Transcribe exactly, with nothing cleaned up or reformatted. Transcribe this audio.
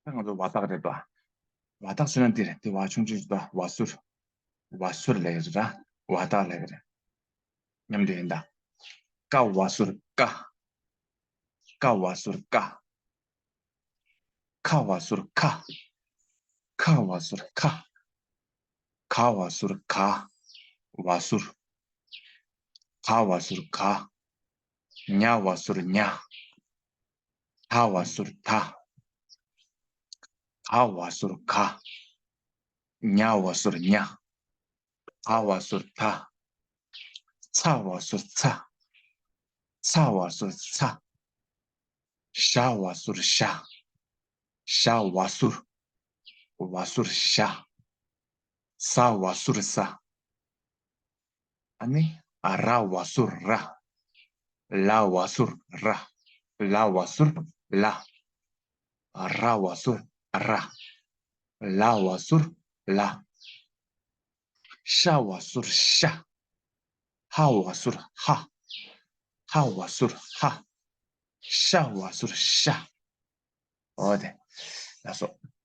ད་ང་ཚོ་བ་རྟགས་རེད་པ། བ་རྟགས་ཟེར་ན་འདི་རེད། འདི་བ་ཆུང་ཆུང་ཞིག་ད་བ་ཟུར། བ་ཟུར་ལབ་ཀྱི་རེད་ར། བ་རྟགས་ལབ་ཀྱི་རེད། མཉམ་དུ་ཡིན་ད། ཀ་བ་ཟུར་ཀ། ཀ་བ་ཟུར་ཀ། ཁ་བ་ཟུར་ཁ། ཁ་བ་ཟུར་ཁ། ག་བ་ཟུར་ག། བ་ཟུར། ག་བ་ཟུར་ག། ཉ་བ་ཟུར་ཉ། ད་བ་ཟུར་ད། ག་བ་ཟུར་ག། ཉ་བ་ཟུར་ཉ། ད་བ་ཟུར་ད། ཚ་བ་ཟུར་ཚ། ཚ་བ་ཟུར་ཚ། ཞ་བ་ཟུར་ཞ། ཞ་བ་ཟུར། བ་ཟུར་ཞ། ས་བ་ཟུར་ས། ཨ་ནི། ཨ། ར་བ་ཟུར་ར། ལ་བ་ཟུར་ར། ལ་བ་ཟུར་ལ། ཨ། ར་བ་ཟུར་ར། ལ་བ་ཟུར་ལ། ཤ་བ་ཟུར་ཤ། ཧ་བ་ཟུར་ཧ། ཧ་བ་ཟུར་ཧ། ཤ་བ་ཟུར་ཤ། འོ་དེ། ལགས་སོ།